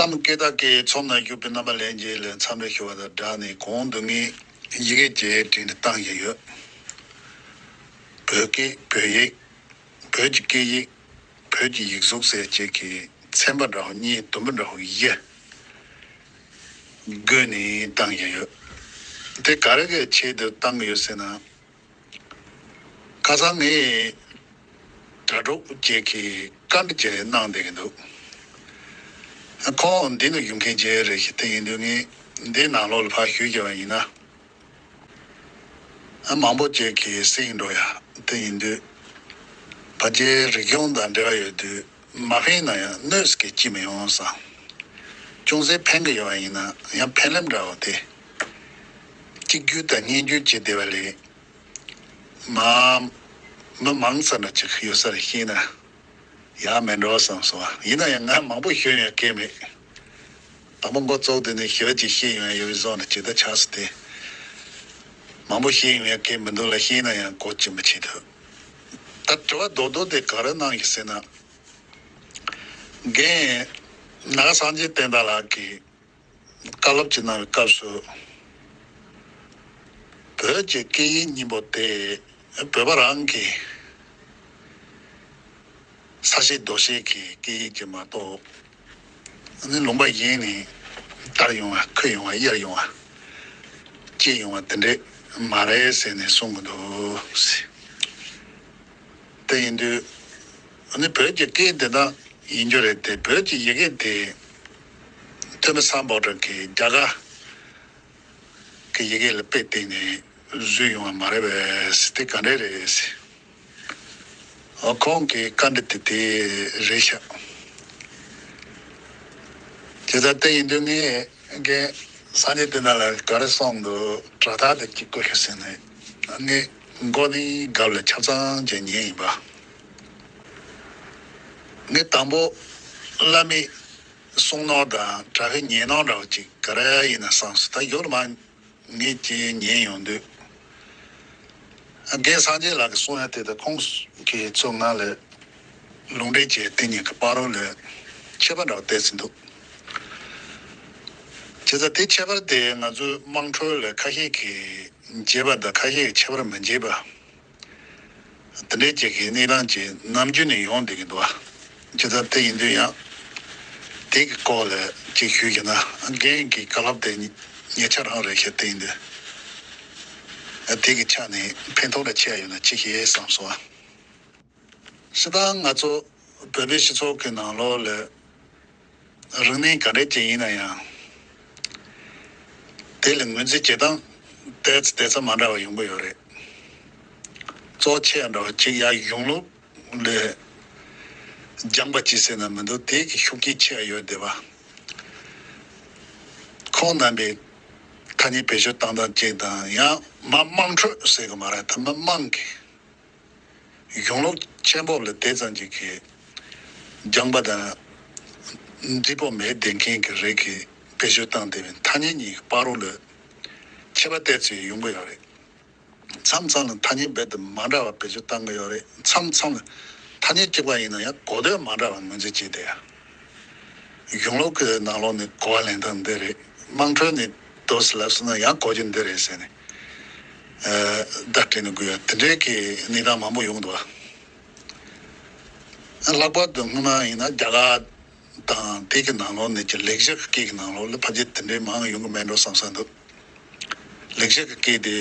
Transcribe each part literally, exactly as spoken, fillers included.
ཨ་མ་སྐད་བརྡ་སྐད་ཚོམས་ན་སྐྱུག་པའི་རྣམ་པ་ལྷན་རྒྱས་ལ་འཚམས་འདྲི་ཞུ་བ་དང་སྦྲགས་ནས། གོང་དུ་ངས་ཡི་གེ་བརྒྱད་བྲིས་ནས་བཏང་བཞིན་ཡོད། བོད་སྐད། བོད་ཡིག། བོད་ཀྱི་སྐད་ཡིག། བོད་ཀྱི་ཡིག་གཟུགས་ཟེར་བྱེད་ཀྱི་ཚན་པ་འདྲ་བོ་གཉིས། དུམ་བུ་འདྲ་བོ་བཞི་བགོས་ནས་བཏང་བཞིན་ཡོད། དེ་ག་རེ་གི་ཆེད་དུ་བཏང་གི་ཡོད་ཟེར་ན། ཁ་སང་ངས་དྲ་གྲོགས་བཅས་ཀྱིས་བཀའ་འདྲི་བཅས་གནང་བསྡད་ཀྱི་འདུག། ཁོང་འདི་ནས་བཞུགས་མཁན་བཅས་རེད་ཤག། དེ་ཡིན་དུས་ངས་འདིའི་ནང་ལོགས་ལ་ཕར་ཞུས་བྱས་པ་ཡིན་ན། མང་པོ་བཅས་ཀྱིས་གསན་འགྲོ་ཡ། དེ་ཡིན་དུས་ཕལ་ཆེར་རིག་གཞུང་དང་འབྲེལ་བ་ཡོད་དུས་མ་ཕན་ན་ཡང་གནོད་ཀྱི་ཅི་མི་ཡོང་བསམ། ཅུང་ཟད་ཕན་གྱི་ཡོད་པ་ཡིན་ན་ཡང་ཕན་ལམ་འདྲ་བོ་དེ། གཅིག་གྱུར་དང་སྙན་བརྒྱུད་བྱས་བསྡད་པ་ལས། མ། མི་མང་ཙམ་ཅིག་ཡོད་སར་ཤེས་ན་ཡག་མེད་འགྲོ་བསམ་སོང་། ཡིན་ན་ཡང་ང་མང་པོ་ཤོད་ཡོད་སྐད་མེད། དང་པོ་འགོ་བཙུགས་དུས་ནས་ཞེ་པོ་ཅིག་ཤེས་ཡོང་ཡ་ཡོད་པའི་བཟོ་འདྲ་ཅིག་ད་ཆགས་སོང་སྟེ། མང་པོ་ཤེས་ཡོང་ཡ་སྐད་མི་འདུག་ལ། ཤེས་ན་ཡང་གོ་ཅི་མི་ཆེ་ཐུབ། ད་དྲི་བ་རྡོག་རྡོག་དེ་ག་རེ་གནང་ཡོད་ཟེར་ན། རྒན་ནཱ་ག་སངས་རྒྱས་བསྟན་དར་ལགས་ཀྱིས་བཀའ་སློབ་ཅིག་གནང་བའི་སྐབས་སུ། བོད་ཀྱི་སྐད་ཡིག་སྙིང་པོ་དེ་བོད་པ་རང་གི་ས་བཤད་རྡོ་བཤད་ཀྱི་སྐད་ཡིག་ཅིག་མ་གཏོགས། ཨ་ནི་ལུང་པ་གཞན་ནས་དར་ཡོང་བ། ཁུར་ཡོང་བ། གཡར་ཡོང་བ། སྐྱེས་ཡོང་བ་དེ་འདྲས་མ་རེད་ཟེར་ནས་གསུང་གི་འདུག། དེ་ཡིན་དུས་ཨ་ནི་བོད་ཀྱི་སྐད་འདི་དག་ཡིན་རྒྱུ་རེད་དེ། བོད་ཀྱི་ཡི་གེ་དེ་ཐོན་མི་སམ་བྷོ་ཊ་གིས་རྒྱ་གར་གྱི་ཡི་གེ་ལ་དཔེ་བལྟས་ནས་བཟོས་ཡོང་བ་མ་རེད་པས། དེ་ག་འདྲས་རེད། ཨོ། ཁོང་གི་བཀའ་འདྲི་དེ་དེ་རེད་ཤག། དེ་ལྟར་དེ་ཡིན་དུས་ངས་རྒན་སངས་རྒྱས་བསྟན་དར་ལགས་ག་རེ་གསུངས་འདུག། དྲ་ཐག་དེ་གཅིག་བསྐོ་ཤོག་ཟེར་ནས་ངས་མགོ་ནས་རྒྱབ་ལ་ཆ་ཚང་བྱས་ཉན་ཡིན་པ། ངས་དང་པོ་བླ་མའི་གསུང་ནོར་དང་དྲ་བའི་ཉན་ནོར་འདྲ་བོ་ཅིག་ག་རེ་ཡིན་ན་བསམ་སོང་། ད་ཡོད་མ། ངས་ཅིག་ཉན་ཡོང་དུས། རྒན་སངས་རྒྱས་ལགས་ཀྱིས་གསུང་ཡ་དེ་དང་ཁོང་གིས་ཚུར་ང་ལ་ལུང་འདྲེན་བྱས། དེ་གཉིས་ཀྱི་བར་རོ་ལ་ཁྱད་པར་འདྲ་བོ་བསྟན་ཟིན་འདུག། བྱས་ཙང་དེ་ཁྱད་པར་དེ་ང་ཚོའི་དམངས་ཁྲོད་ལ་ཁ་ཤས་ཀྱིས་འབྱེད་པ་དང་ཁ་ཤས་ཀྱིས་ཁྱད་པར་མི་འབྱེད་པ། དེ་འདྲའི་ཅིག་གི་གནས་སྟངས་ཅིག་ནམ་རྒྱུན་ནས་ཡོང་བསྡད་ཀྱི་འདུག་ཨ། ཇི་ལྟར་དེ་ཡིན་དུས་ཡང་དེ་གི་སྐོར་ལ་ཅིག་ཞུས་ཀྱི་ན། རྒན་གྱི་བཀའ་སློབ་དེ་ཉེ་ཆར་རང་རེད་ཤག། དེ་ཡིན་དུས་ཨ། དེ་གི་ཆ་ནས་ཕན་ཐོགས་ར་ཆེ་ཡོད་ན་ཅིག་ཞུ་ཡས་བསམ་སོང་ཨ། སྤྱིར་བཏང་ང་ཚོ་བོད་པའི་སྤྱི་ཚོགས་ཀྱི་ནང་ལོགས་ལ་རིག་གནས་ག་འདྲས་ཅིག་ཡིན་ན་ཡང་། དེ་ལ་ངོས་འཛིན་བྱེད་སྟངས་ཏོག་ཙམ་ཏོག་ཙམ་མ་འདྲ་བ་ཡོང་གི་ཡོད་རེད། གཙོ་ཆེ་འདྲ་བ་གཅིག་ཡ་གཞུང་ལུགས་ལ་སྦྱངས་པ་གཅིག་ཟེར་ན་མི་འདུག། དེ་གི་ཤུགས་རྐྱེན་ཆེ་བ་ཡོད་བསྡད་པ། ཁོང་རྣམ་པས་ཐ་སྙད་བེད་སྤྱོད་བཏང་སྟངས་གཅིག་དང་། ཡང་མ་དམངས་ཁྲོད་ཟེར་གི་མ་རེད། ད་མི་དམངས་ཀྱི་གཞུང་ལུགས་ཆེན་པོ་ལ་དེ་ཙམ་ཅིག་གི་སྦྱངས་པ་དང་འདྲིས་པོ་མེད་བསྡད་མཁན་གྱི་རིགས་ཀྱིས་བེད་སྤྱོད་བཏང་བསྡད་པའི་ཐ་སྙད་གཉིས་ཀྱི་བར་རོ་ལ་ཁྱད་པར་ཏོག་ཙམ་ཡོང་གི་ཡོད་རེད། མཚམས་མཚམས་ལ་ཐ་སྙད་རྦད་དེ་མ་འདྲ་བ་བེད་སྤྱོད་བཏང་གི་ཡོད་རེད། མཚམས་མཚམས་ལ་ཐ་སྙད་གཅིག་པ་ཡིན་ན་ཡང་གོ་དོན་མ་འདྲ་བ་ངོས་འཛིན་བྱས་བསྡད་ཡ། གཞུང་ལུགས་ཀྱི་ནང་ལོགས་ནས་གོ་བ་ལེན་སྟངས་འདི་རེད། དམངས་ཁྲོད་ནས་འདུག་སེ་ལབ་སོང་ན་ཡང་གོ་རྒྱུ་འདི་རེད་ཟེར་ནས། ཨ། བརྡ་སྤྲད་ནས་དགོས་ཡ་དེ་འདྲའི་གི་གནས་སྟངས་མང་པོ་ཡོང་འདུག་བ། ལྷག་པར་དུ་སྔོན་མ་ཡིན་ན་རྒྱ་གར་དང་དེ་གི་ནང་ལོགས་ནས་ཀྱི་ལེགས་སྦྱར་གྱི་སྐད་ཀྱི་ནང་ལོགས་ལ་ཕལ་ཆེར་དེ་འདྲའི་མང་ཡོང་གི་མེད་འགྲོ་བསམ་ས་འདུག། ལེགས་སྦྱར་གྱི་སྐད་དེ་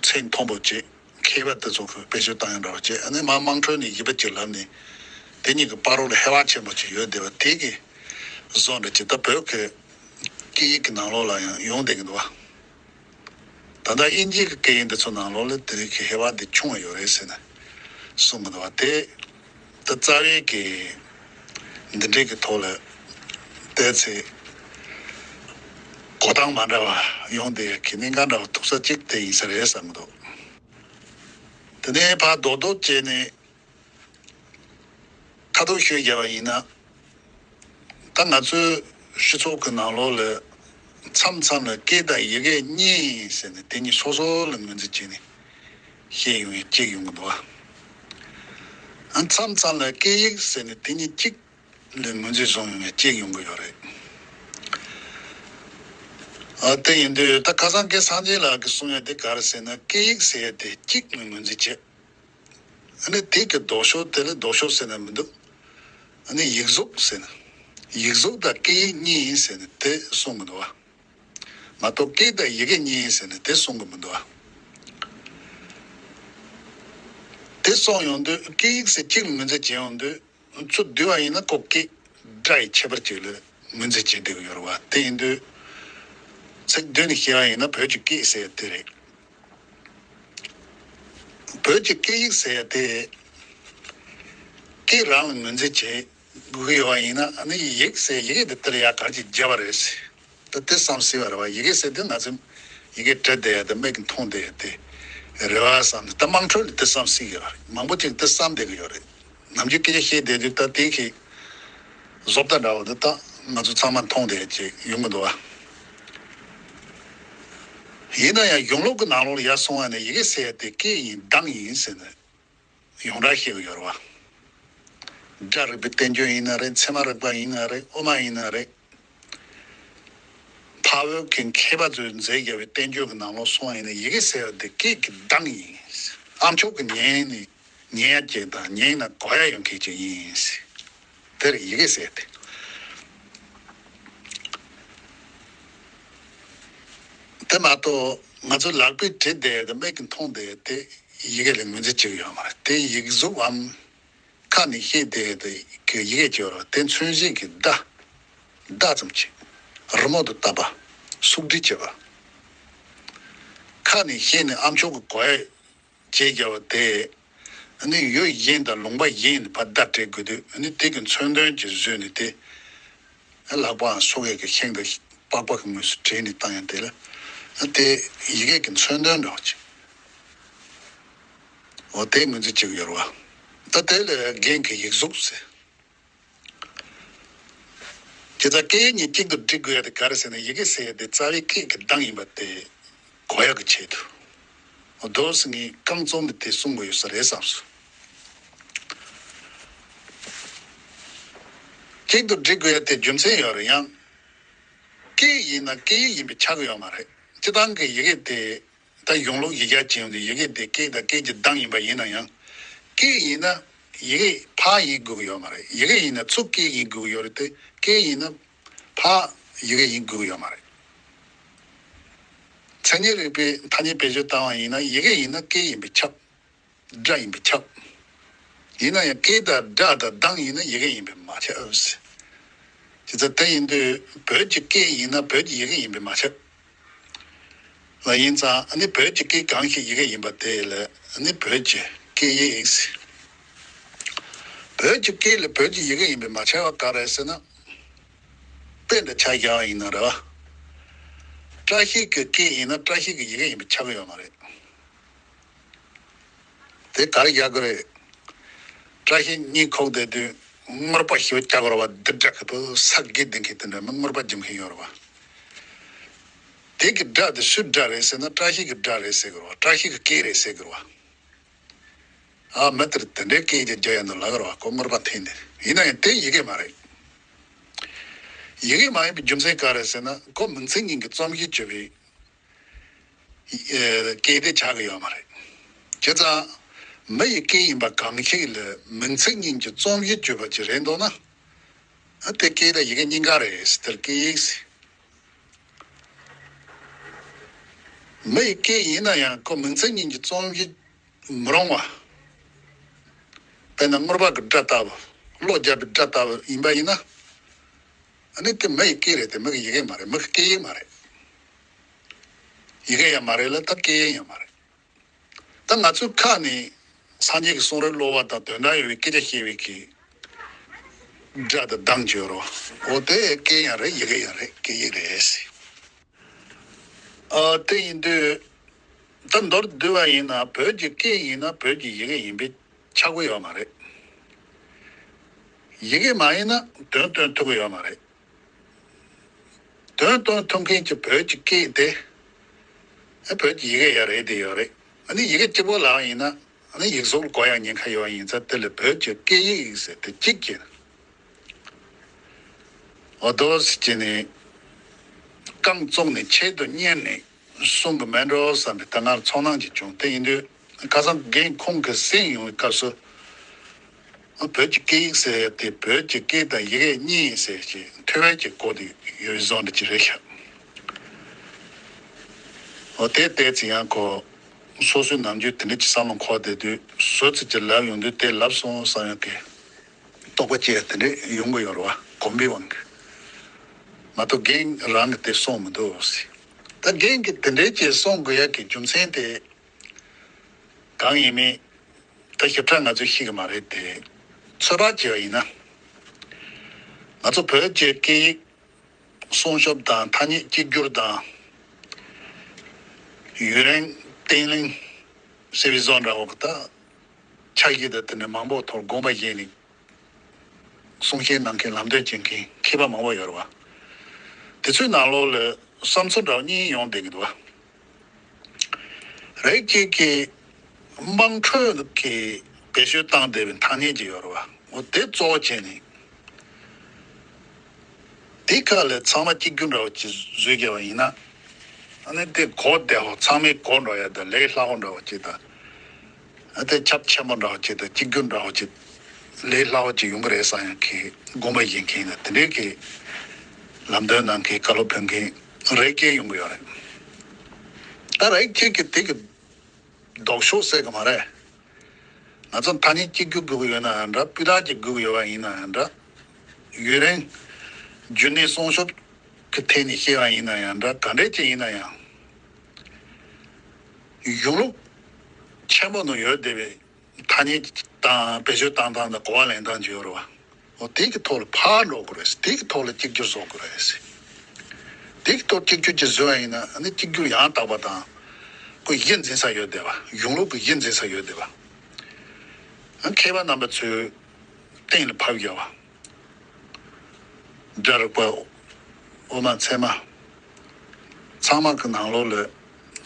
ཚད་མཐོན་པོ་བྱས། མཁས་པ་དེ་ཚོ་གིས་བེད་སྤྱོད་བཏང་ཡ་འདྲ་བ་བྱས། ཨ་ནི་མ་དམངས་ཁྲོད་ནས་ཡིན་པ་ཅིག་ལབ་ནས་དེ་གཉིས་ཀྱི་བར་རོ་ལ་ཧེ་བག་ཆེན་པོ་ཅིག་ཡོད་བསྡད་པ་དེ་གི་བཟོ་འདྲ་ཅིག་ད་བོད་ཀྱི་སྐད་ཡིག་གི་ནང་ལོགས་ལ་ཡང་ཡོང་བསྡད་ཀྱི་འདུག་བ། ད་ལྟ་དབྱིན་ཇི་གི་སྐད་ཡིག་འདི་ཚོ་ནང་ལོགས་ལ་དེ་རིགས་ཀྱི་ཧེ་བག་འདི་ཆུང་བ་ཡོད་རེད་ཟེར་ནས་གསུང་གི་འདུག་བ། དེ་ད་རྩ་བའི་གི་འདི་འདྲའི་གི་ཐོག་ལ་བལྟས་ཚེ་གོ་སྟངས་མ་འདྲ་བ་ཡོང་བསྡད་ཡ་གི་གནད་འགག་འདྲ་བ་ཐུག་ས་གཅིག་དེ་ཡིན་ས་རེད་བསམ་གི་འདུག། དེ་ནས་ཕར་རྡོག་རྡོག་བྱས་ནས་ཁ་ཐུག་ཤོད་བརྒྱབ་པ་ཡིན་ན། ད་ང་ཚོའི་སྤྱི་ཚོགས་ཀྱི་ནང་ལོགས་ལ་མཚམས་མཚམས་ལ་སྐད་དང་ཡི་གེ་གཉིས་ཟེར་ནས་དེ་གཉིས་སོ་སོ་ལ་ངོས་འཛིན་བྱས་ནས་བཤད་ཡོང་ཡ་གཅིག་ཡོང་གི་འདུག་བ། ཨ། མཚམས་མཚམས་ལ་སྐད་ཡིག་ཟེར་ནས་དེ་གཉིས་གཅིག་ལ་ངོས་འཛིན་བཟུང་ཡོང་ཡ་གཅིག་ཡོང་གི་ཡོད་རེད། ཨ་དེ་ཡིན་དུས་ད་ཁ་སང་རྒན་སངས་རྒྱས་ལགས་ཀྱིས་གསུང་ཡ་དེ་ག་རེ་ཟེར་ན། སྐད་ཡིག་ཟེར་ཡ་དེ་གཅིག་ནས་ངོས་འཛིན་བྱེད། ཨ་ནི་དེ་གི་ལྡོག་ཕྱོགས་དེ་ལ་ལྡོག་ཕྱོགས་ཟེར་ན་མི་འདུག་ཨ་ནི་ཡིག་གཟུགས་ཟེར་ན། ཡིག་གཟུགས་དང་སྐད་ཡིག་གཉིས་ཡིན་ཟེར་ན་དེ་གསུང་གི་འདུག་བ། མ་གཏོགས་སྐད་དང་ཡི་གེ་གཉིས་ཡིན་ཟེར་ན་དེ་གསུང་གི་མི་འདུག་བ། དེ་གསུང་ཡོང་དུས་སྐད་ཡིག་ཟེར་གཅིག་ལ་ངོས་འཛིན་བྱེད་ཡོང་དུས། ཚུར་བསྡུས་པ་ཡིན་ན་ཁོ་སྐད་སྒྲ་ཡི་ཁྱད་པར་ཅིག་ལ་ངོས་འཛིན་བྱེད་བསྡད་ཀྱི་ཡོད་རེད་བ། དེ་ཡིན་དུས་ཚིག་བསྡུས་ནས་བཤད་པ་ཡིན་ན་བོད་ཀྱི་སྐད་ཟེར་ཡ་དེ་རེད། བོད་ཀྱི་སྐད་ཡིག་ཟེར་ཡ་དེ་སྐད་རང་ལ་ངོས་འཛིན་བྱེད་དགོས་ཀྱི་ཡོད་པ་ཡིན་ན། ཨ་ནི་ཡིག་ཟེར་ཡི་གེ་དེ་དེ་ལ་ཡ་ག་རེ་ཅིག་བརྒྱབ་པ་རེད་ཟེར། ད་དེ་བསམ་སྲིད་པ་རེད་བ། ཡི་གེ་ཟེར་དུས་ང་ཚོས་ཡི་གེ་བྲིས་བསྡད་ཡ་དེ་མིག་གིས་མཐོང་བསྡད་ཡ་དེ་རེད་བ་བསམ་ནས། ད་དམངས་ཁྲོད་ལ་དེ་བསམ་སྲིད་ཀྱི་ཡོད་རེད། མང་པོ་ཅིག་དེ་བསམ་བསྡད་ཀྱི་ཡོད་རེད། ནམ་རྒྱུན་སྐད་ཆ་བཤད་བསྡད་དུས་ད་དེ་གི་བཟོ་ལྟ་འདྲ་བོ་འདི་ད་ང་ཚོ་ཚང་མ་མཐོང་བསྡད་ཡ་ཅིག་ཡོང་གི་འདུག་བ། ཡིན་ན་ཡང་གཞུང་ལུགས་ཀྱི་ནང་ལོགས་ལ་ཡར་སོང་བ་ནས་ཡི་གེ་ཟེར་ཡ་དེ་སྐད་ཡིན་གདངས་ཡིན་ཟེར་ནས། ཡོངས་གྲགས་བཤད་ཀྱི་ཡོད་རེད་བ། སྒྲ་རིག་པའི་བསྟན་བཅོས་ཡིན་ན་རེད། ཚད་མ་རིག་པ་ཡིན་ན་རེད། དབུ་མ་ཡིན་ན་རེད། འཕགས་བོད་ཀྱི་མཁས་པ་ཚོས་མཛད་བརྒྱབ་པའི་བསྟན་བཅོས་ཀྱི་ནང་ལོགས་སོང་བ་ཡིན་ན། ཡི་གེ་ཟེར་བ་འདི་སྐད་ཀྱི་གདངས་ཡིན། ཨ་མཆོག་གི་ཉན་ནས་ཉན་ཡ་ཅིག་དང་ཉན་ན་གོ་ཡ་ཡོང་མཁན་ཅིག་ཡིན། དེར་ཡི་གེ་ཟེར་ཏེ། དེ་མ་གཏོགས་ང་ཚོ་ལག་པས་བྲིས་བསྡད་དེ་མིག་གིས་མཐོང་བསྡད་དེ་ཡི་གེ་ལ་ངོས་འཛིན་བྱེད་ཀྱི་ཡོད་མ་རེད། དེ་ཡིག་གཟུགས་བམ་ཁ་ནས་བཤད་བསྡད་དེ་གི་ཡི་གེ་ཅིག་ཡོད་རེད། དེ་མཚོན་བྱེད་ཀྱི་བརྡ། བརྡ་ཙམ་གྱིས་རི་མོ་དང་བཏབ་པ། སུག་བྲིས་བྱེད་པ། ཁ་ནས་བཤད་ནས་ཨ་མཆོག་གི་གོ་ཡ་བྱས་རྒྱབ་པ་དེ། ཨ་ནི་ཡུལ་གཞན་དང་ལུང་པ་གཞན་ནས་ཕར་བརྡ་སྤྲད་དགོས་དུས། ཨ་ནི་དེ་གི་མཚོན་དོན་གྱིས་བཟོས་ནས་དེ་ལག་པའམ་སོ་གས་ཀྱི་ཤིང་དང་པགས་པ་གི་ངོས་སུ་བྲིས་ནས་བཏང་ཡང་དེ་ལ་ཨ་དེ་ཡི་གེ་གི་མཚོན་དོན་འདྲ་བོ་ཅིག་འོ་དེ་ངོས་འཛིན་བྱེད་ཀྱི་ཡོད་རེད་བ། ད་དེ་ལ་རྒན་གྱི་ཡིག་གཟུགས་ཟེར། དེ་ལྟར་སྐད་ཡིག་གཉིས་གཅིག་ཏུ་སྒྲིལ་དགོས་ཡ་དེ་ག་རེ་ཟེར་ན། ཡི་གེ་ཟེར་ཡ་དེ་རྩ་བའི་སྐད་ཀྱི་གདངས་ཡིན་པ་དེ་གོ་ཡག་གི་ཆེད་དུ། འོ་དོ་ཟེར་ངས་རྐང་བཙུགས་ནས་དེ་གསུང་དགོས་ཡོད་ས་རེད་བསམ་སོང་། གཅིག་ཏུ་སྒྲིལ་དགོས་ཡ་དེ་རྒྱུ་མཚན་ཡོད་རེད། ཡང་སྐད་ཡིན་ན་སྐད་ཡིག་ཡིན་པས་ཁྱབ་ཀྱི་ཡོད་མ་རེད། སྤྱིར་བཏང་གི་ཡི་གེ་དེ། ད་གཞུང་ལུགས་ཡིག་ཆ་ཅིག་ཡོང་དུས་ཡི་གེ་དེ་སྐད་དང་སྐད་ཀྱི་གདངས་ཡིན་པ་ཡིན་ན་ཡང་། སྐད་ཡིན་ན་ཡི་གེ་ཕར་ཡིན་དགོས་ཀྱི་ཡོད་མ་རེད། ཡི་གེ་ཡིན་ན་ཚུར་སྐད་ཡིན་དགོས་ཀྱི་ཡོད་རེད་དེ། སྐད་ཡིན་ན་ཕར་ཡི་གེ་ཡིན་དགོས་ཀྱི་ཡོད་མ་རེད། མཚན་ཉིད་རིག་པའི་ཐ་སྙད་བེད་སྤྱོད་བཏང་བ་ཡིན་ན། ཡི་གེ་ཡིན་ན་སྐད་ཡིན་པས་ཁྱབ། སྒྲ་ཡིན་པས་ཁྱབ། ཡིན་ན་ཡང་སྐད་དང་སྒྲ་དང་གདངས་ཡིན་ན་ཡི་གེ་ཡིན་པས་མ་ཁྱབ་ཟེར། དེ་ཚོ་དེ་ཡིན་དུས་བོད་ཀྱི་སྐད་ཡིན་ན་བོད་ཀྱི་ཡི་གེ་ཡིན་པས་མ་ཁྱབ། ལ་ཡིན་ཙང་ཨ་ནི་བོད་ཀྱི་སྐད་གང་ཞིག་ཡི་གེ་ཡིན་པ་དེ་ལ་ཨ་ནི་བོད་ཀྱི་སྐད་ཡིག་ཟེར། བོད་ཀྱི་སྐད་ལ་བོད་ཀྱི་ཡི་གེ་ཡིན་པས་མ་ཁྱབ་པ་ག་རེ་ཟེར་ན། དཔེ་འདྲ་ཆ་བཞག་པ་ཡིན་ན་རེད་བ། བཀྲ་ཤིས་ཀྱི་སྐད་ཡིན་ན་བཀྲ་ཤིས་ཀྱི་ཡི་གེ་ཡིན་པས་ཁྱབ་ཀྱི་ཡོད་མ་རེད། དེ་ག་རེ་རྒྱག་གི་རེད། བཀྲ་ཤིས་གཉིད་ཁུག་བསྡད་དུས་སྔུར་པ་ཞེ་པོ་རྒྱག་གི་རེད་བ། འདི་འདྲ་གི་བུ་ས་དགེ་ལྡན་གྱི་དེ་འདྲ་མི་སྔུར་པ་རྒྱབ་མཁན་ཡོད་རེད་བ། དེ་གི་སྒྲ་དེ་སུའི་སྒྲ་རེད་ཟེར་ན། བཀྲ་ཤིས་ཀྱི་སྒྲ་རེད་ཟེར་གི་རེད་བ། བཀྲ་ཤིས་ཀྱི་སྐད་རེད་ཟེར་གི་རེད་བ། ཨ་མི་དེར་དེ་འདྲའི་སྐད་ཀྱི་རྒྱ་ཡན་དུ་ལབ་ཀྱི་རེད་བ། ཁོ་སྔུར་པ་འཐེན་ནས། ཡིན་ན་ཡང་དེ་ཡི་གེ་མ་རེད། ཡི་གེ་མ་ཡིན་པའི་རྒྱུ་མཚན་ག་རེ་ཟེར་ན། ཁོ་མིང་ཚིག་གཉིས་ཀྱི་རྩོམ་གཞི་བརྗོད་པའི་སྐད་དེ་ཆགས་ཀྱི་ཡོད་མ་རེད། བྱས་ཙང་མི་ཡི་སྐད་ཡིན་པ་གང་ཞིག་ལ་མིང་ཚིག་གཉིས་ཀྱི་རྩོམ་གཞི་བརྗོད་པ་ཅིག་རེད་འདུག་ན། ཨ་དེ་སྐད་དང་ཡི་གེ་གཉིས་ཀ་རེད་ཟེར། དེར་སྐད་ཡིག་ཟེར། མི་ཡི་སྐད་ཡིན་ན་ཡང་ཁོ་མིང་ཚིག་གཉིས་ཀྱི་རྩོམ་གཞི་མི་རུང་བ། དཔེར་ན་སྔུར་པ་གི་སྒྲ་ལྟ་བུ། གློ་རྒྱག་པའི་སྒྲ་ལྟ་བུ་ཡིན་པ་ཡིན་ན། ཨ་ནི་དེ་མི་ཡི་སྐད་རེད་དེ། མི་གི་ཡི་གེ་མ་རེད། མི་གི་སྐད་ཡིག་མ་རེད། ཡི་གེ་ཡང་མ་རེད་ལ་ད་སྐད་ཡིག་ཡང་མ་རེད། ད་ང་ཚོའི་ཁ་ནས་སངས་རྒྱས་ཀྱི་གསུང་རབ་ཀློག་པ་དང་དོན་དག་ཡོད་པའི་སྐད་ཆ་བཤད་པའི་གི་སྒྲ་དང་གདངས་བརྗོད་རོགས། འོ་དེ་སྐད་ཡང་རེད། ཡི་གེ་ཡང་རེད། སྐད་ཡིག་རེད་ཟེར། ཨ་དེ་ཡིན་དུས་ད་མདོར་བསྡུས་པ་ཡིན་ན། བོད་ཀྱི་སྐད་ཡིན་ན་བོད་ཀྱི་ཡི་གེ་ཡིན་པས་ཆགས་ཀྱི་ཡོད་མ་རེད། ཡི་གེ་མ་ཡིན་ན་དོན་སྟོན་ཐུབ་ཀྱི་ཡོད་མ་རེད། དོན་སྟོན་ཐུབ་མཁན་གྱི་བོད་ཀྱི་སྐད་དེ་ཨ་བོད་ཀྱི་ཡི་གེ་ཡང་རེད་དེ་ཡོད་རེད། ཨ་ནི་ཡི་གེ་གཅིག་པོ་ལབ་པ་ཡིན་ན། ཨ་ནི་ཡིག་གཟུགས་ལ་གོ་ཡག་ཉེན་ཁ་ཡོད་པ་ཡིན་ཙང་། དེ་ལ་བོད་ཀྱི་སྐད་ཡིག་ཟེར་དེ་གཅིག་གིས་འོ་དོ་ཟེར་གྱི་ནི། རྐང་བཙུགས་ནས་ཆེད་དུ་གཉེར་ནས་གསུང་གི་མེད་འགྲོ་བསམ་པའི་ད་ང་ཚོར་སྣང་ཅིག་བྱུང་། དེ་ཡིན་དུས་ཁ་སང་རྒན་ཁོང་གིས་གསན་ཡོང་བའི་སྐབས་སུ། བོད་ཀྱི་སྐད་ཡིག་ཟེར་ཡ་དེ་བོད་ཀྱི་སྐད་དང་ཡི་གེ་གཉིས་ཟེར་ཞིག་ཐོས་པའི་གི་སྐོར་དེ་ཡོད་བཟོ་འདྲ་ཅིག་རེད་ཤག་འོ་དེ་བལྟས་ཚེ་ཡང་ཁོ་སོ་སོའི་ནམ་རྒྱུན་དེ་འདྲ་ཅིག་བསམ་བློ་འཁོར་བསྡད་དུས་བཟོ་ཚིག་ཅིག་ལབ་ཡོང་དུས་དེ་ལབ་སོང་བསམ་ཡང་གི་རྟོག་པ་སྐྱེ་ཡ་དེ་འདྲ་ཡོང་གི་ཡོད་རེད་བ། གོམས་པའི་དབང་གིས་མ་གཏོགས་རྒན་རང་གིས་དེ་གསུངས་མི་འདུག་ཟེར། ད་རྒན་གྱིས་དེ་འདྲ་ཅིག་གསུང་དགོས་ཡ་གི་རྒྱུ་མཚན་དེ། གང་ཡིན་མིན་ད་ཞིབ་ཕྲ་ང་ཚོས་ཤེས་ཀྱི་མ་རེད་དེ། ཚོད་དཔག་བྱས་པ་ཡིན་ན། ང་ཚོ་བོད་ཀྱི་སྐད་ཡིག་སྲུང་སྐྱོབ་དང་ཐ་སྙད་གཅིག་གྱུར་དང་། ཡུན་རིང་བརྟན་ལྷིང་ཟེར་བའི་བཟོ་འདྲ་བོ་ད་ཆ་ཤས་དང་དེ་ནས་མང་པོ་ཐོག་དགོངས་པ་བཞེས་ནས། གསུང་བཤད་གནང་མཁན་ལམ་སྟོན་བྱེད་མཁན་མཁས་པ་མང་པོ་ཡོད་རེད་བ། དེ་ཚོའི་ནང་ལོགས་ལ་བསམ་ཚུལ་འདྲ་བ་གཉིས་ཡོང་བསྡད་ཀྱི་འདུག་བ། རིགས་གཅིག་གིས་དམངས་ཁྲོད་ཀྱི་བེད་སྤྱོད་བཏང་བསྡད་པའི་ཐ་སྙད་ཅིག་ཡོད་རེད་བ། འོ་དེ་གཙོ་བོ་བྱས་ནས། དེ་ཁ་ལ་ཚང་མ་གཅིག་གྱུར་འདྲ་བོ་ཅིག་བཟོས་བསྡད་པ་ཡིན་ན། ཨ་ནི་དེ་གོ་བདེ་བོ་ཚང་མས་གོ་འགྲོ་ཡ་དང་ལས་སླ་བོ་འདྲ་བོ་ཅིག་དང་། ཨ་དེ་ཁྱབ་ཆེན་པོ་འདྲ་བོ་ཅིག་དང་གཅིག་གྱུར་འདྲ་བོ་ཅིག་ལས་སླ་བོ་ཅིག་ཡོང་གི་རེད་བསམ་ཡང་གི་དགོངས་པ་བཞེས་མཁན་ཡིན་ན་དེ་འདྲའི་གི་ལམ་སྟོན་གནང་མཁན་བཀའ་སློབ་ཕེབས་མཁན་རེ་སྐྱེས་ཡོང་གི་ཡོད་རེད། ད་རེ་སྐྱེས་ཀྱི་དེ་གི་ལྡོག་ཕྱོགས་ཟེར་གི་མ་རེད། ང་ཚོ་ཐ་སྙད་གཅིག་གྱུར་དགོས་ཀྱི་ཡོད་ན་ཡང་འདྲ། སྤུས་དག་ཅིག་དགོས་ཀྱི་ཡོད་པ་ཡིན་ན་ཡང་འདྲ། ཡུན་རིང་རྒྱུན་གནས་སྲུང་སྐྱོབ་ཀྱི་ཐད་ནས་བཤད་པ་ཡིན་ན་ཡང་འདྲ། ག་འདྲས་ཅིག་ཡིན་ན་ཡང་། གཞུང་ལུགས་ཆེན་པོ་ནང་ཡོད་བསྡད་པའི་ཐ་སྙད་དང་བེད་སྤྱོད་བཏང་སྟངས་དང་གོ་བ་ལེན་སྟངས་ཅིག་ཡོད་རེད་བ། འོ་དེ་གི་ཐོག་ལ་ཕར་འགྲོ་དགོས་རེད། དེ་གི་ཐོག་ལ་གཅིག་གྱུར་བཟོ་དགོས་རེད། དེ་གི་ཐོག་གཅིག་གྱུར་ཅིག་བཟོས་པ་ཡིན་ན་ཨ་ནི་གཅིག་གྱུར་ཡང་དག་པ་དང་། ཁོ་གཞི་འཛིན་ས་ཡོད་བསྡད་པ། གཞུང་ལུགས་ཀྱི་གཞི་འཛིན་ས་ཡོད་བསྡད་པ། ཨ་མཁས་པ་རྣམ་པ་ཚོས་གཏན་ལ་ཕབ་རྒྱག་པ། སྒྲ་རིག་པ། དབུ་མ་ཚད་མ། ཚང་མ་གི་ནང་ལོགས་ལ་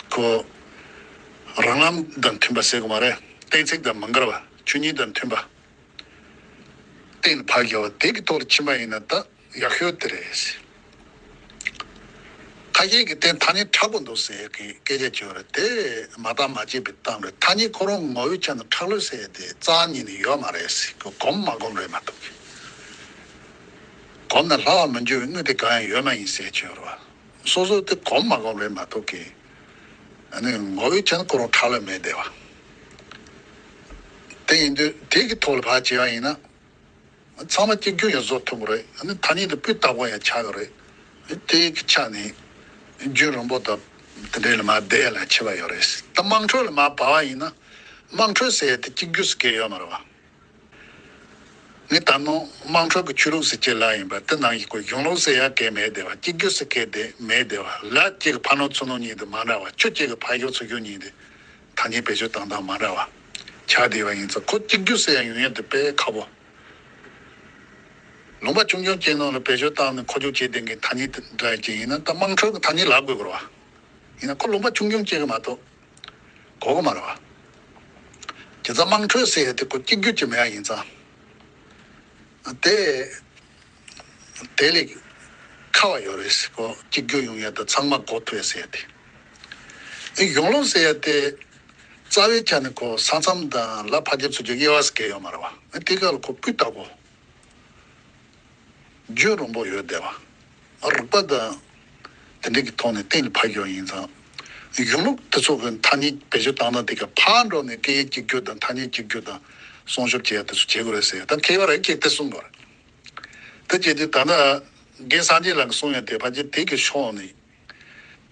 ཁོ་རང་ལམ་དང་མཐུན་པ་ཟེར་དགོས་མ་རེད། གཏན་ཚིགས་དང་མི་འགལ་བ། ཆོས་ཉིད་དང་མཐུན་པ། གཏན་ལ་ཕབ་རྒྱག་པ་དེ་གི་ཐོག་ལ་ཕྱིན་པ་ཡིན་ན་ད་ཡག་ཤོས་དེ་རེད། ཁ་ཤས་ཀྱིས་དེ་ཐ་སྙད་མཁྲེགས་པོ་འདུག་ཟེར་གི་སྐད་ཆ་བྱོས་རེད་དེ་མ་བརྟགས་མ་དཔྱད་པའི་གཏམ་རེད། ཐ་སྙད་ཁོ་རང་ངོ་བོའི་ཆ་ནས་མཁྲེགས་ལོས་ཟེར་དེ་རྩ་ཉིད་ནས་ཡོད་མ་རེད་ཟེར་གི་གོམས་མ་གོམས་རེད་མ་གཏོགས་གི། གོམས་ན་སླ་བར་མི་འགྱུར་བའི་དངོས་དེ་གང་ཡང་ཡོད་མ་ཡིན་ཟེར་བྱོས་རེད་བ། སོ་སོ་དེ་གོམས་མ་གོམས་རེད་མ་གཏོགས་གི། ཨ་ནི་ངོ་བོའི་ཆ་ནས་ཁོ་རང་མཁྲེགས་ལོས་མེད་བསྡད་བ། དེ་ཡིན་དུས་དེ་གི་ཐོག་ལ་ཕར་བྱས་པ་ཡིན་ན། ཚང་མ་གཅིག་གྱུར་ཡང་བཟོ་ཐུབ་ཀྱི་རེད། ཨ་ནི་ཐ་སྙད་དེ་སྤུས་དག་པོ་ཡང་ཆགས་ཀྱི་རེད། དེ་གི་ཆ་ནས་རྒྱུན་རིང་པོ་དང་དེ་འདྲའི་ལ་མར་བསྡད་ཡ་ལ་ཁྱད་པར་ཡོད་རེད། ད་དམངས་ཁྲོད་ལ་མར་བབས་པ་ཡིན་ན་དམངས་ཁྲོད་ཟེར་ཡ་དེ་གཅིག་གྱུར་ཟེར་མཁན་ཡོད་མ་རེད་བ། ངས་ད་ནང་དམངས་ཁྲོད་ཀྱི་ཆོས་ལུགས་ཟེར་གྱི་ལབ་ཡིན་པ་དེ་ནང་བཞིན་ཁོ་གཞུང་ལུགས་ཟེར་ཡ་གང་ཡང་མེད་བསྡད་བ། གཅིག་གྱུར་ཟེར་མཁན་དེ་མེད་བསྡད་བ། ལ་གཅིག་གི་ཕར་ནང་ཚུར་ནང་གཉིས་དེ་མ་འདྲ་བ། ཆུ་གཅིག་གི་ཕར་ཕྱོགས་ཚུར་ཕྱོགས་གཉིས་དེ་ཐ་སྙད་བེད་སྤྱོད་བཏང་སྟངས་མ་འདྲ་བ་ཆགས་བསྡད་པ་ཡིན་ཙང་ཁོ་གཅིག་གྱུར་ཟེར་ཡ་ཡོང་ཡ་དེ་དཔེ་ཁག་པོ། ལུང་པ་ཆུང་ཆུང་ཅིག་ནང་ལ་བེད་སྤྱོད་བཏང་ནས་འཁོར་རྒྱུག་བྱེད་བསྡད་མཁན་ཐ་སྙད་དེ་འདྲ་ཅིག་ཡིན་ན་ད་དམངས་ཁྲོད་ཀྱི་ཐ་སྙད་ལབ་དགོས་ཀྱི་རེད་བ། ཡིན་ན་ཁོ་ལུང་པ་ཆུང་ཆུང་ཅིག་གི་མ་གཏོགས་གོ་གི་མ་རེད་བ། བྱས་ཙང་དམངས་ཁྲོད་ཟེར་ཡ་དེ་ཁོ་གཅིག་གྱུར་ཅིག་མེད་ཡ་ཡིན་ཙང་། དེ་དེ་ལས་ཁག་པ་ཡོད་རེད། ཁོ་གཅིག་གྱུར་ཡོང་ཡ་དང་ཚང་མ་གོ་ཐུབ་ཡ་ཟེར་ཡ་དེ། ཨེ་གཞུང་ལུགས་ཟེར་ཡ་དེ་རྩ་བའི་ཆ་ནས་ཁོ་ས་མཚམས་དང་ལ་ཕར་རྒྱབ་ཚུར་རྒྱབ་དབྱེ་བ་ཟེར་མཁན་ཡོད་མ་རེད་བ། ཨེ་དེ་ག་ལ་ཁོ་སྤུས་དག་པོ། རྒྱུན་རིང་པོ་ཡོད་བསྡད་པ། རིག་པ་དང་དེ་འདྲ་གི་ཐོག་ནས་གཏན་ལ་ཕབ་ཡོད་ཡིན་ཙང་། གཞུང་ལུགས་དེ་ཚོ་གི་ཐ་སྙད་བེད་སྤྱོད་བཏང་སྟངས་དེ་ག་ཕར་འགྲོ་ནས་སྐད་ཡིག་གཅིག་གྱུར་དང་ཐ་སྙད་གཅིག་གྱུར་དང་སྲུང་སྐྱོབ་བྱེད་ཡ་དེ་ཚོ་བྱེད་དགོས་རེད་ཟེར་ཡ་ད་མཁས་པ་རེ་གཅིག་དེ་གསུང་དགོས་རེད། དེ་བྱས་དུས་ད་ལྟ་རྒན་སངས་རྒྱས་ལགས་ཀྱིས་གསུང་ཡ་དེ་ཕལ་ཆེར་དེ་གི་ཕྱོགས་ནས།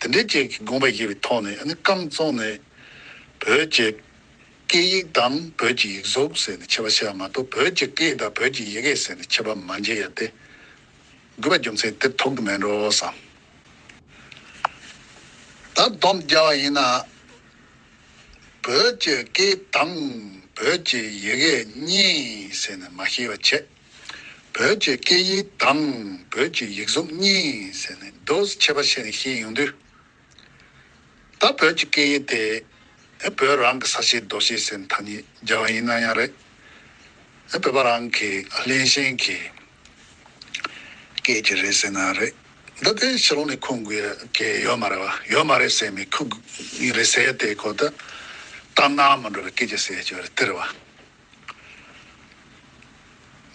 དེ་འདྲའི་ཅིག་གི་དགོངས་པ་བཞེས་པའི་ཐོག་ནས་ཨ་ནི་རྐང་བཙུགས་ནས་བོད་ཀྱི་སྐད་ཡིག་དང་བོད་ཀྱི་ཡིག་གཟུགས་ཟེར་ནས་ཁྱད་པར་བཤད་པ་མ་གཏོགས་བོད་ཀྱི་སྐད་དང་བོད་ཀྱི་ཡི་གེ་ཟེར་ནས་ཁྱད་པར་མ་འབྱེད་ཡ་དེ་དགོས་པ་རྒྱུ་མཚན་དེ་ཐུག་གི་མེད་འགྲོ་བསམ། ད་སྡོམ་རྒྱག་པ་ཡིན་ན། བོད་ཀྱི་སྐད་དང་བོད་ཀྱི་ཡི་གེ་གཉིས་ཟེར་ནས་མ་བཤད་པ་བྱས། བོད་ཀྱི་སྐད་ཡིག་དང་བོད་ཀྱི་ཡིག་གཟུགས་གཉིས་ཟེར་ནས་འདུག་ཁྱད་པར་བཤད་ནས་བཤད་ཡོང་དུས། ད་བོད་ཀྱི་སྐད་ཡིག་དེ་ཨེ་བོད་རང་གི་ས་སྐྱེས་རྡོ་སྐྱེས་ཟེར་ནས་ཐ་སྙད་སྦྱར་བ་ཡིན་ན་ཡང་རེད། ཨེ་བོད་པ་རང་གི་བློན་ཆེན་གྱི་སྐད་ཅིག་རེད་ཟེར་ན་རེད། འདི་དེ་ཕྱི་ལོགས་ནས་ཁུངས་དགོས་ཀྱི་ཡོད་མ་རེད་བ། ཡོད་མ་རེད་ཟེར་མི་ཁུངས་རེད་ཟེར་ཡ་དེ་ཁོ་ད་གཏམ་ནང་མི་འགྲོ་བའི་སྐད་ཆ་ཟེར་ཡ་ཅིག་རེད། དེ་རེད་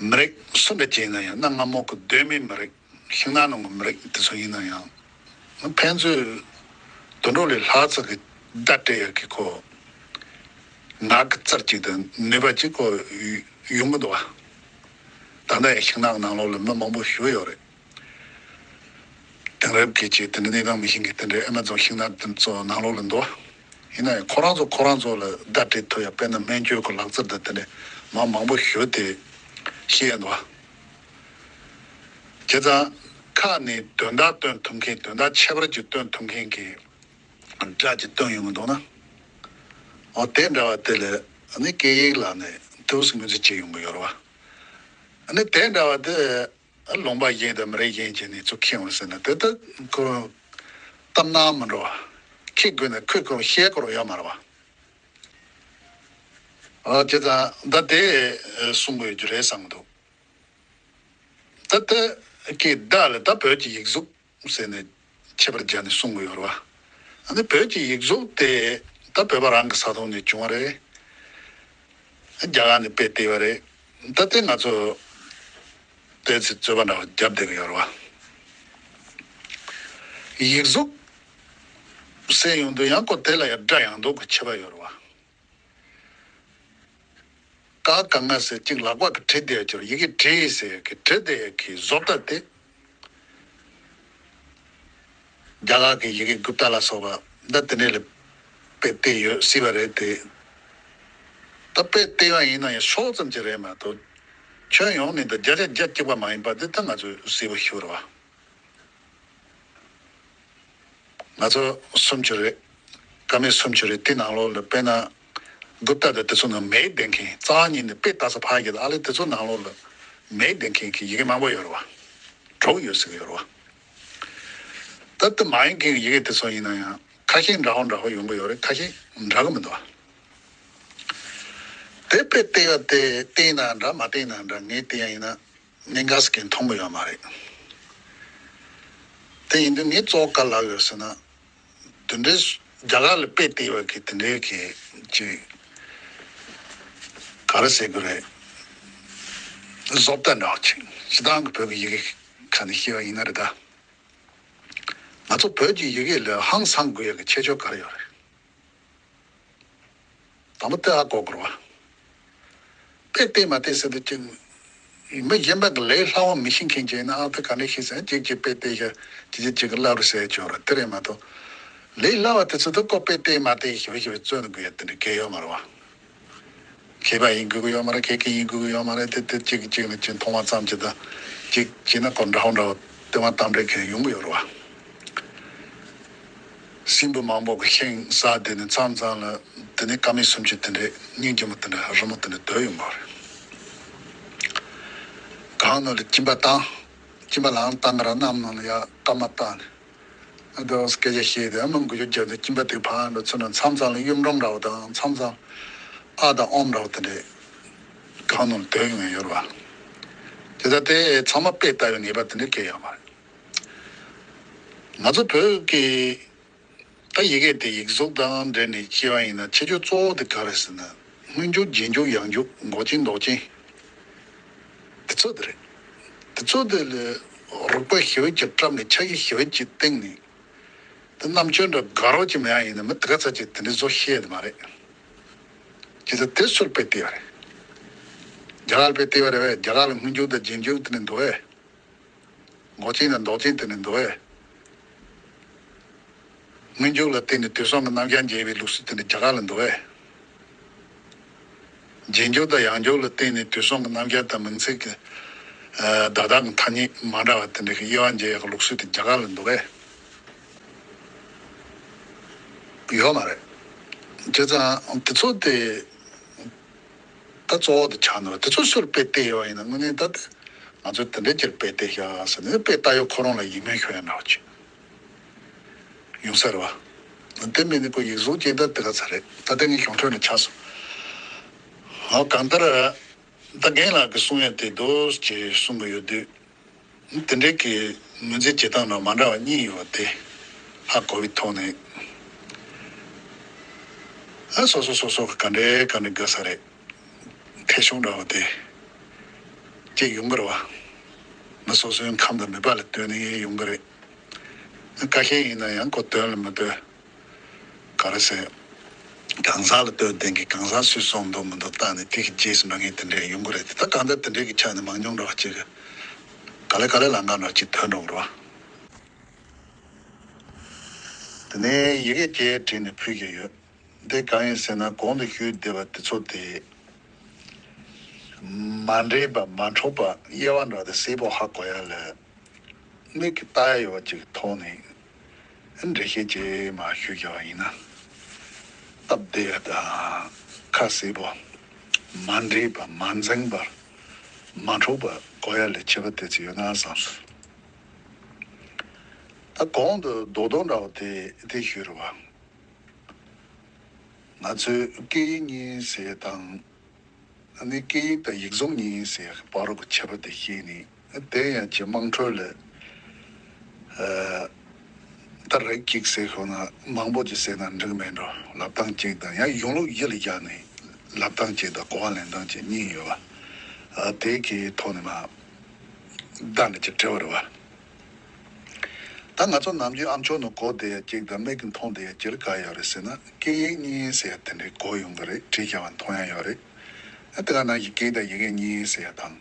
བ། མི་རིགས་སུ་འདྲ་ཅིག་ཡིན་ན་ཡང་གནའ་སྔ་མོ་གི་གདོད་མའི་མི་རིགས། ཤིང་ནགས་ནང་གི་མི་རིགས་དེ་ཚོ་ཡིན་ན་ཡང་། ཕན་ཚུན་དུད་འགྲོ་ལས་ལྷག་ཙམ་གྱི་བརྡ་སྤྲད་ཡག་གི་ཁོ་ངག་གི་རྩལ་ཅིག་དང་ནུས་པ་ཅིག་ཁོ་ཡོང་གི་འདུག་བ། ད་ལྟ་ཡང་ཤིང་ནགས་ནང་ལོགས་ལ་མི་མང་པོ་ཞིག་ཡོད་རེད། དེང་རབས་ཀྱི་ཅིག་དེ་འདྲ་གནས་སྟངས་མི་ཤེས་མཁན་དེ་འདྲའི་ཨ་མ་ཚོ་ཤིང་ནགས་དེ་ཚོ་ནང་ལོགས་ལ་འདུག་བ། ཡིན་ན་ཡང་ཁོ་རང་ཚོ་ཁོ་རང་ཚོ་ལ་བརྡ་སྤྲད་ཐུབ་ཡག་དཔེར་ན་སྨན་བཅོས་ཀྱི་ལག་རྩལ་དང་དེ་འདྲའི་མ་མང་པོ་ཞིག་དེ་ཤེས་ཡ་འདུག་བ། བྱས་ཙང་ཁ་ནས་དོན་དག་སྟོན་ཐུབ་མཁན། དོན་དག་ཁྱད་པར་ཅིག་སྟོན་ཐུབ་མཁན་གྱི་སྒྲ་ཅིག་སྟོན་ཡོང་གི་འདུག་ན། འོ་དེ་འདྲ་བ་དེ་ལ་ཨ་ནི་སྐད་ཡིག་ལ་ནི་ཐུགས་སུ་ངོས་འཛིན་བྱེད་ཡོང་གི་ཡོད་རེད་བ། ཨ་ནི་དེ་འདྲ་བ་དེ་ལུང་པ་གཞན་དང་མི་རིགས་གཞན་གྱི་ནས་ཚུར་ཁྱེར་ཡོང་ཟེར་ན་དེ་ལྟ་ཁོ་གཏམ་ནང་མི་འགྲོ་བ། ཁྱེད་དགོས་ན་ཁོས་ཁོར་བཤད་དགོས་ཡོད་མ་རེད་བ། ཨ་བྱས་ཙང་ད་དེ་གསུང་དགོས་རྒྱུ་རེད་བསམ་གྱི་འདུག་ད་ལྟ་གི་བརྡ་ལ་ད་བོད་ཀྱི་ཡིག་གཟུགས་ཟེར་ནས་ཁྱད་པར་སྦྱར་ནས་གསུང་གི་ཡོད་རེད་བ། ཨ་ནི་བོད་ཀྱི་ཡིག་གཟུགས་དེ་ད་བོད་པ་རང་གི་ས་ཐོག་ནས་བྱུང་བ་རེད། རྒྱ་གར་ནས་དཔེ་བལྟས་པ་རེད། ད་ལྟ་ང་ཚོ་བལྟས་ཚེ་རྩོད་པ་འདྲ་བ་བརྒྱབ་བསྡད་ཀྱི་ཡོད་རེད་བ། ཡིག་གཟུགས་ཟེར་ཡོང་དུས་ཡང་ཁོ་དེ་ལ་ཡང་སྒྲ་ཡང་འདོགས་ཀྱི་ཁྱད་པར་ཡོད་རེད་བ། ཀ་ག་ང་ཟེར་གཅིག་ལག་པ་གིས་བྲིས་བསྡད་ཡོད་ཀྱི་རེད། ཡི་གེ་བྲིས་ཟེར་གི་བྲིས་བསྡད་ཡོད་ཀྱི་བཟོ་ལྟ་དེ། རྒྱ་གར་གྱི་ཡི་གེ་གུབ་ཏ་ལ་སོགས་པ་འདི་དེ་འདྲས་ལ་དཔེ་བལྟས་ཡོད་སྲིད་པ་རེད་དེ། ད་དཔེ་བལྟས་པ་ཡིན་ན་ཡང་ཕྱོགས་ཙམ་ཅིག་རེད་མ་གཏོགས། ཁྱོན་ཡོངས་ནས་འདི་བརྒྱ་ཆ་བརྒྱ་གཅིག་པ་མ་ཡིན་པ་འདི་ད་ང་ཚོས་གསལ་པོ་ཞུ་རེད་བ། ང་ཚོ་སུམ་ཅུ་རེད། ཀ་མད་སུམ་ཅུ་རེད། དེ་ནང་ལོགས་ལ་དཔེར་ན་གུབ་ཏ་དང་དེ་ཚོ་ནང་མེ་ལྡན་མཁན། རྩ་བ་ཉིད་ནས་དཔེ་ལྟ་ས་ཕར་གྱི་ཨ་ལེ་དེ་ཚོ་ནང་ལོགས་ལ་མེ་ལྡན་མཁན་གྱི་ཡི་གེ་མང་པོ་ཡོད་རེད་བ། དྲུག་ཡོད་ཟེར་གྱི་ཡོད་རེད་བ། ད་ལྟ་མ་ཡིན་མཁན་གྱི་ཡི་གེ་དེ་ཚོ་ཡིན་ན་ཡང་ཁ་ཤས་འདྲ་བོ་འདྲ་བོ་ཡོང་གི་ཡོད་རེད། ཁ་ཤས་འདྲ་གི་མི་འདུག་བ། དེ་དཔེ་བལྟས་པ་དེ་བལྟས་ན་འདྲ་མ་བལྟས་ན་འདྲ། ངས་བལྟས་ཡ་ཡིན་ན། གནད་འགག་ཟེར་མཁན་མཐོང་གི་ཡོད་མ་རེད། དེ་ཡིན་དུས་ངས་གཙོ་བོ་ག་ལབ་ཡོད་ཟེར་ན། དེ་འདྲའི་རྒྱ་གར་ལ་དཔེ་བལྟས་པ་གི་དེ་འདྲའི་གི་ཅིག་ག་རེ་ཟེར་དགོས་རེད། བཟོ་ལྟ་འདྲ་བོ་ཅིག་སྤྱིར་བཏང་གི་བོད་ཀྱི་ཡི་གེ་ཁ་ནས་བཤད་པ་ཡིན་ན་རེད་ད། ང་ཚོ་བོད་ཀྱི་ཡི་གེ་ལ་ཧང་སང་དགོས་ཡ་གི་ཁྱད་ཆོས་ག་རེ་ཡོད་རེད། དང་པོ་དེ་ཧ་གོ་དགོས་རེད་བ། དཔེ་བལྟས་མ་བལྟས་ཟེར་དུས་ཅིག་མི་གཞན་པ་གི་ལས་སླ་བོ་མི་ཤེས་མཁན་ཅིག་ཡིན་ན། ཨ་དེ་ག་འདྲ་ཤེས་ཟེར་ཅིག་ཅིག་དཔེ་བལྟས་ཤག་ཅིག་ཅིག་ཅིག་གི་ལབ་རེད་ཟེར་ཆོག་རེད། དེ་རེད་མ་གཏོགས། ལས་སླ་བ་དེ་ཚོ་དེ་ཁོ་དཔེ་བལྟས་མ་བལྟས་ཞིབ་ཞིབ་རྩོད་དགོས་ཡ་དེ་འདྲ་གལ་ཡོད་མ་རེད་བ། མཁས་པ་ཡིན་དགོས་ཀྱི་ཡོད་མ་རེད། མཁས་མཁན་ཡིན་དགོས་ཀྱི་ཡོད་མ་རེད། དེ་དེ་གཅིག་གིས་གཅིག་ལ་ཅིག་མཐོང་བ་ཙམ་གྱིས་ད་གཅིག་བྱས་ན་ཁོ་འདྲ་བོ་འདྲ་བོ་ལྟད་མོ་གཏམ་འདྲ་མཁན་ཡོང་གི་ཡོད་རེད་བ། སྲིན་བུ་མང་པོ་གི་ཤིང་ཟ་བསྡད་ནས་མཚམས་མཚམས་ལ་དེ་ནས་ཀ་མད་སུམ་ཅུ་དེ་འདྲས་སྙིང་རྗེ་མོ་དེ་འདྲས་རི་མོ་དེ་འདྲས་བསྡད་ཡོང་གི་རེད། གངས་ནང་ལ་སྐྱིན་པ་བཏང་། སྐྱིན་པ་ལངས་བཏང་གི་ར་གནམ་ནང་ལ་ཡར་སྐར་མ་བཏང་ནས། ཨ་དོ་སྐད་ཆ་བཤད་དེ་ཨ་མ་འགུལ་སྐྱོད་རྒྱབ་དེ་སྐྱིན་པ་དེ་ཕར་འགྲོ་ཚུར་འགྲོ། མཚམས་མཚམས་ལ་གཡུ་འབྲུམ་འདྲ་བོ་དང་མཚམས་མཚམས་ཨ་དང་ཨོམ་འདྲ་བོ་དེ་འདྲས་གངས་ནང་ལ་བསྡད་ཡོང་ཡ་ཡོད་རེད་བ། དེ་ལྟ་དེ་ཚང་མ་དཔེ་ལྟ་བའི་ངེས་པ་དེ་འདྲས་གལ་ཡོད་མ་རེད། ང་ཚོ་བོད་ཀྱི་ད་ཡི་གེ་དེ་ཡིག་གཟུགས་དང་འབྲེལ་ནས་བཤད་པ་ཡིན་ན་ཁྱད་ཆོས་གཙོ་བོ་དེ་ག་རེ་ཟེར་ན། སྔོན་འཇུག་རྗེས་འཇུག་ཡང་འཇུག་འགོག་ཅན་འདོགས་ཅན། དེ་ཚོ་དེ་རེད། དེ་ཚོ་དེ་ལ་རིགས་པ་ཞིབ་ཀྱིས་བཀྲམ་ནས་ཆ་ཤས་ཞིབ་ཀྱིས་བཏིང་ནས། དེ་རྣམ་དཔྱོད་འདྲ་དགའ་རོགས་ཀྱི་མེད་ཡ་ཡིན་ན་མི་དེ་ག་ཚ་ཅིག་དེ་འདྲའི་བཟོ་ཤེས་ཡ་དེ་མ་རེད། ཇི་ལྟར་དེ་སུར་དཔེ་བལྟས་པ་རེད། རྒྱ་གར་དཔེ་བལྟས་པ་རེད་བས། རྒྱ་གར་ལ་སྔོན་འཇུག་དང་རྗེས་འཇུག་དེ་འདྲ་འདུག་བས། འགོག་ཅན་དང་འདོགས་ཅན་དེ་འདྲ་འདུག་བས། སྔོན་འཇུག་ལ་བརྟེན་ནས་དུས་གསུམ་གྱི་རྣམ་གཞག་འབྱེད་པའི་ལུགས་སྲོལ་དེ་འདྲ་རྒྱ་གར་ལ་འདུག་བས། རྗེས་འཇུག་དང་ཡང་འཇུག་ལ་བརྟེན་ནས་དུས་གསུམ་གྱི་རྣམ་གཞག་དང་མིང་ཚིག་གི་ཨ་བརྡ་དག་གི་ཐ་སྙད་མ་འདྲ་བ་དེ་འདྲ་གི་དབྱེ་བ་འབྱེད་ཡག་གི་ལུགས་སྲོལ་དེ་རྒྱ་གར་ལ་འདུག་བས། ཡོད་མ་རེད། བྱས་ཙང་དེ་ཚོ་དེ་ད་གཙོ་བོ་དེ་ཆགས་འདུག་དེ་ཚོ་སུར་དཔེ་བལྟས་ཡོད་ཡིན་ན་དངོས་གནས་ད་ང་ཚོས་དེ་འདྲའི་ཕྱིར་དཔེ་བལྟས་ཤག་ཟེར་ནས་དཔེ་ལྟ་ཡོད་ཁོ་རང་ལ་ཡིད་སྨོན་ཤོར་ཡ་འདྲ་བ་ཅིག་ཡོང་ས་རེད་བ། དེ་མིན་ནི་ཁོ་ཡིག་གཟུགས་ཅན་ད་དེ་ག་ཚ་རེད། ད་ལྟ་ངས་གཞུང་འཕྲོས་ནས་ཆགས་སོང་། ཨ་གང་ལྟར་ད་རྒན་ལགས་ཀྱིས་གསུང་ཡ་དེ་འདུག་ཅེས་གསུང་གི་ཡོད་དུས། དེ་འདྲའི་གི་ངོས་འཛིན་བྱེད་སྟངས་འདྲ་མ་འདྲ་བ་གཉིས་ཡོད་པ་དེ་ཧ་གོ་བའི་ཐོག་ནས། ཨ་སོ་སོ་སོ་སོ་ག་འདྲའི་ག་འདྲའི་དགའ་ས་རེད། ཐེ་ཤོང་འདྲ་བ་དེ་ཅིག་ཡོང་གི་རེད་བ། མི་སོ་སོའི་ཁམས་དང་ནུས་པ་ལ་ལྟོས་ནས་ཡོང་གི་རེད། ཁ་ཤས་ཡིན་ན་ཡང་ཁོ་དོན་ལ་མི་ལྟོས། ག་རེ་ཟེར། གང་ཟག་ལ་ལྟོས་ལྡན་གྱི་གང་ཟག་སུས་གསུངས་འདུག་མི་འདུག་བལྟས་ནས་དེ་གི་རྗེས་སུ་འགྲོ་མཁན་དེ་འདྲས་ཡོང་གི་རེད་དེ། ད་གང་ལྟར་དེ་འདྲས་ཀྱི་ཆ་ནས་མང་ཉུང་འདྲ་བ་གཅིག་གི་ག་ལེ་ག་ལེ་ལམ་ཁ་འདྲ་གཅིག་ཐོན་འགྲོ་གི་རེད་བ། དེ་ནས་ཡི་གེ་བརྒྱད་བྲིས་ནས་ཕུལ་གྱི་ཡོད། འདི་གང་ཡིན་ཟེར་ན་གོང་དུ་ཞུས་བསྡད་པ་དེ་ཚོ་དེ་མ་འདྲེས་པ་མ་འཕྲོག་པ་དབྱེ་བ་འདྲ་དེ་གསལ་པོ་ཧ་གོ་ཡ་ལ། མིག་གིས་ལྟ་ཡ་ཡོད་པ་ཅིག་ཐོག་ནས་འགྲེལ་བཤད་ཅིག་མར་ཞུ་རྒྱུ་བ་ཡིན་ན། སྟབས་བདེ་ཡ་དང་ཁ་གསལ་པོ། མ་འདྲེས་པ་མ་འཛིངས་པར་མ་འཕྲོག་པ་གོ་ཡ་ལས་ཁྱད་པར་དེ་ཚོ་ཡོད་ན་བསམ་སོང་། ད་གོང་དུ་རྡོག་རྡོག་འདྲ་བོ་དེ་དེ་ཞུས་རེད་བ། ང་ཚོས་སྐད་ཡིག་གཉིས་ཟེར་ཡ་དང་། ཨ་ནི་སྐད་ཡིག་དང་ཡིག་གཟུགས་གཉིས་ཟེར་ཡག་གི་བར་གྱི་ཁྱད་པར་དེ་ཤེས་ནས། དེ་ཡང་ཅིག་དམངས་ཁྲོད་ལ། ཨ། ད་རིགས་གཅིག་ཟེར་ཤོག་ན་མང་པོ་ཅིག་ཟེར་ན་འགྲིག་མེད་འགྲོ། ལབ་སྟངས་གཅིག་དང་ཡང་གཞུང་ལུགས་གཞི་ལ་བཞག་ནས་ལབ་སྟངས་གཅིག་དང་གོ་བ་ལེན་སྟངས་གཅིག་གཉིས་ཡོད་པ། ཨ། དེ་གི་ཐོག་ནས་མ་བདག་འདྲ་ཅིག་བྲི་བ་རེད་བ། ད་ང་ཚོ་ནམ་རྒྱུན་ཨ་མཆོག་ནང་གོ་བསྡད་ཡ་གཅིག་དང་མིག་གིས་མཐོང་བསྡད་ཡ་གཅིག་ལ་ག་ཡོད་རེད་ཟེར་ན། སྐད་ཡིག་གཉིས་ཟེར་ཡ་དེ་འདྲའི་གོ་ཡོང་གི་རེད། བྲིས་བཞག་པ་མཐོང་ཡ་ཡོད་རེད། ཨ། དེ་ག་ནང་བཞིན་སྐད་དང་ཡི་གེ་གཉིས་ཟེར་ཡ་དང་།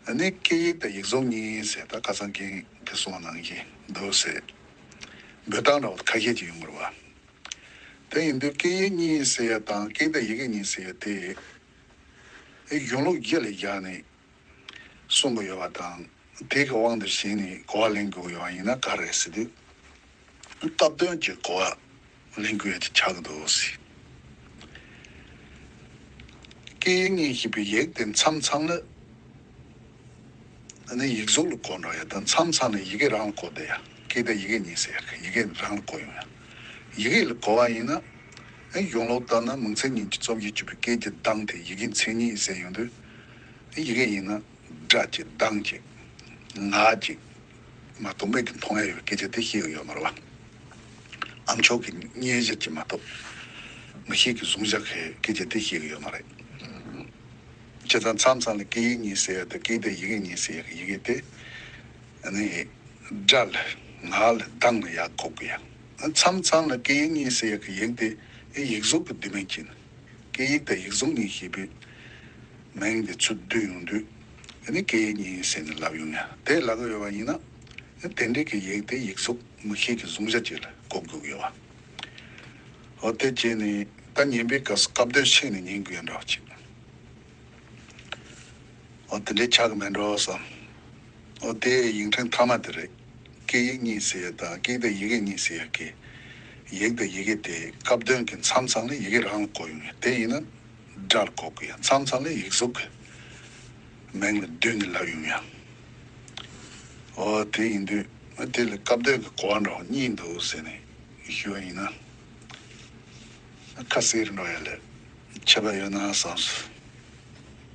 ཨ་ནི་སྐད་ཡིག་དང་ཡིག་གཟུགས་གཉིས་ཟེར་ད་ཁ་སང་རྒན་གྱིས་གསུངས་པ་ནང་བཞིན་འདུག་ཟེར། འབོད་སྟངས་འདྲ་བོ་ཁ་ཤས་ཅིག་ཡོང་གི་རེད་བ། དེ་ཡིན་དུས་སྐད་ཡིག་གཉིས་ཟེར་ཡ་དང་སྐད་དང་ཡི་གེ་གཉིས་ཟེར་ཡ་དེ། ཨེ། གཞུང་ལུགས་གཞི་ལ་བཞག་ནས་གསུང་གི་ཡོད་པ་དང་། དེ་གི་དབང་དུ་བྱས་ནས་གོ་བ་ལེན་དགོས་ཡོད་པ་ཡིན་ན་ག་རེ་ཟེར་དུས། སྐབས་དོན་གྱི་གོ་བ་ལེན་དགོས་ཡ་དེ་ཆགས་ཀྱི་འདུག་ཟེར། སྐད་ཡིག་གཉིས་ཞེས་པའི་ཡིག་དེ་མཚམས་མཚམས་ལ། ཨ་ནི་ཡིག་གཟུགས་ལ་གོ་འགྲོ་ཡ་དང་མཚམས་མཚམས་ལ་ཡི་གེ་རང་ལ་གོ་བསྡད་ཡ། སྐད་དང་ཡི་གེ་གཉིས་ཟེར་ཡ་གི་ཡི་གེ་རང་ལ་གོ་ཡོང་ཡ། ཡི་གེ་ལ་གོ་བ་ཡིན་ན། ཨ། གཞུང་ལུགས་ལྟར་ན་མིང་ཚིག་གཉིས་ཀྱི་རྩོམ་གཞི་གཅིག་པའི་སྐད་ཀྱི་གདངས་དེ་ཡི་གེའི་མཚན་ཉིད་ཟེར་ཡོང་དུས། ཨ། ཡི་གེ་ཡིན་ན་སྒྲ་གཅིག་གདངས་གཅིག་ངག་གཅིག་མ་གཏོགས་མིག་གིས་མཐོང་ཡ་ཡོད་པའི་སྐད་ཆ་དེ་ཤེས་ཀྱི་ཡོད་མ་རེད་བ། ཨ་མཆོག་གི་སྙན་ཞུ་གཅིག་མ་གཏོགས་མིག་ཤེས་ཀྱིས་བཟུང་བཞག་གི་སྐད་ཆ་དེ་ཤེས་ཀྱི་ཡོད་མ་རེད། བྱས་ཙང་མཚམས་མཚམས་ལ་སྐད་ཡིག་གཉིས་ཟེར་ཡ་དང་སྐད་དང་ཡི་གེ་གཉིས་ཟེར་ཡ་གི་ཡི་གེ་དེ། ཨ་ནི་སྒྲ་ལ་ངག་ལ་གདངས་ལ་ཡར་གོ་དགོས་ཡ། མཚམས་མཚམས་ལ་སྐད་ཡིག་གཉིས་ཟེར་ཡ་གི་ཡིག་དེ་ཨེ་ཡིག་གཟུགས་ཀྱི་བསྡུས་མིང་ཅིག་ཡིན། སྐད་ཡིག་དང་ཡིག་གཟུགས་གཉིས་ཞེས་པའི་མིང་དེ་ཚུར་བསྡུས་ཡོང་དུས། ཨ་ནི་སྐད་ཡིག་གཉིས་ཟེར་ནས་ལབ་ཡོང་ཡ། དེ་ལབ་ཀྱི་ཡོད་པ་ཡིན་ན། ཨ། དེ་འདྲའི་གི་ཡིག་དེ་ཡིག་གཟུགས་མིག་ཤེས་ཀྱིས་བཟུང་བྱ་ཅིག་ལ་གོ་དགོས་ཀྱི་ཡོད་པ། འོ། དེ་བྱས་ནས་ད་ཉན་པའི་སྐབས་སུ་སྐབས་དོན་ཤེས་ནས་ཉན་དགོས་ཡ་འདྲ་བ་ཅིག་འོ། དེ་འདྲའི་ཆགས་ཀྱི་མེད་འགྲོ་བསམ། འོ། དེ་ཡིག་ཕྲེང་མཐའ་མ་དེ་རེད། སྐད་ཡིག་གཉིས་ཟེར་ཡ་དང་སྐད་དང་ཡི་གེ་གཉིས་ཟེར་ཡ་གི། ཡིག་དང་ཡི་གེ་དེ་སྐབས་དོན་གྱི་མཚམས་མཚམས་ལ་ཡི་གེ་རང་ལ་གོ་ཡོང་ཡ། དེ་ཡིན་ན་སྒྲ་ལ་གོ་དགོས་ཡ། མཚམས་མཚམས་ལ་ཡིག་གཟུགས་ཀྱི་མིང་ལ་བསྡུས་ནས་ལབ་ཡོང་ཡ། འོ། དེ་ཡིན་དུས་དེ་ལ་སྐབས་དོན་གྱི་གོ་བ་འདྲ་བ་གཉིས་འདུག་ཟེར་ནས་ཞུ་བ་ཡིན་ན། ཁ་གསལ་རུ་འགྲོ་ཡ་ལ་ཁྱད་པར་ཡོད་ན་བསམས་སོང་།